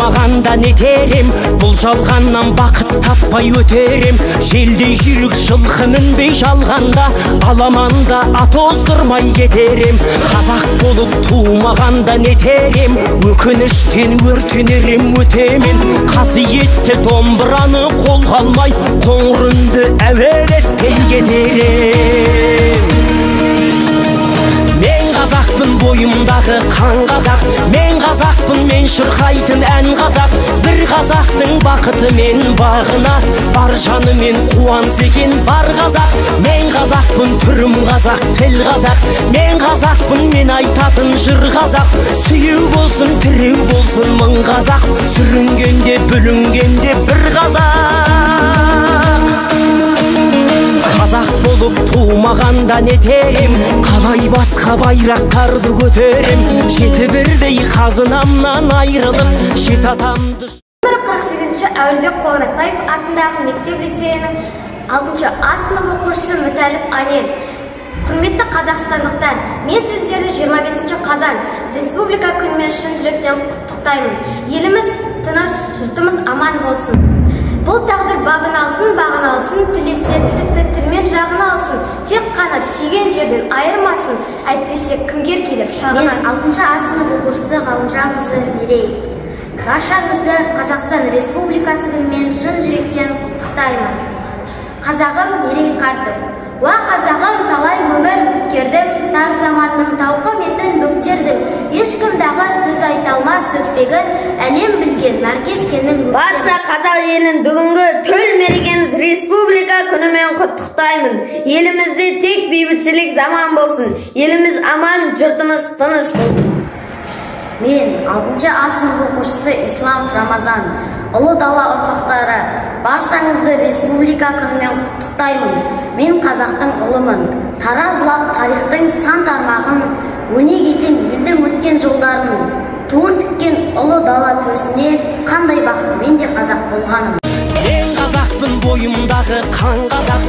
Тумағанда нетер ем, бұл жалғаннан бақыт таппай өтер ем. Желдей жүйрік жылқы мінбей жалғанда, аламанда ат оздырмай кетер ем. Қазақ болып тумағанда нетер ем, өкініштен өртенер ем өтемен. Қасиетті домбыраны қолға алмай, қоңыр үнді әуелетпей кетер ем. Мен қазақпын, бойымдағы қан қазақ, мен қазақпын, мен шырқайтын ән қазақ. Бір қазақтың бақыты мен бағына, бар жанымен қуанса екен бар қазақ. Мен қазақпын, түрім қазақ, тіл қазақ, мен қазақпын, мен айтатын жыр қазақ. Сүйеу болсын, тіреу болсын мың қазақ, сүрінгенде, бүлінгенде бір қазақ. Қазақ болып тумағанда нетер ем, қалай басқа байрақтарды көтерем. Жеті бірдей қазынамнан айырылып, жеті атамды. 48-ші Әуелбек Қоңыратбаев атындағы мектеп лицейінің 6-шы А сынып оқушысы Мүтәліп Анел. Құрметті қазақстандықтар, мен сіздерді 25 қазан Республика күнімен шын жүректен құттықтаймын. Еліміз тыныш, жұртымыз аман болсын. Бұл тағдыр бабын алсын, бағын алсын, тілесе тіпті тілмен жағын алсын. Тек қана сүйген жерден айырмасын, әйтпесе кімгер келіп шағынасың. Мен 6-шы А сынып оқушысы Ғалымжан қызы Мерей. Баршаңызды Қазақстан Республикасы күнімен шын жүректен құттықтаймын. Қазағым Мерей қартым. Уа қазағым, талай өмір өткердің, тар заманның тауқыметін бөктердің. Ешкім дағы сөз айта алмас сөкпегін, әлем білген наркескеннің өктемін. Барша қазақ елін бүгінгі төл мерекеміз Республика күнімен құттықтаймын. Елімізде тек бейбітшілік заман болсын. Еліміз аман, жұртымыз тыныш болсын. Мен 6-шы А сынып оқушысы Исламов Рамазан. Ұлы дала ұрпақтары, баршаңызды Республика күнімен құттықтаймын. Мен қазақтың ұлымын. Таразылап тарихтың сан тармағын, өнеге етем елдің өткен жолдарын. Туын тіккен ұлы дала төсіне, қандай бақыт мен де қазақ болғаным. Мен қазақпын, бойымдағы қан қазақ.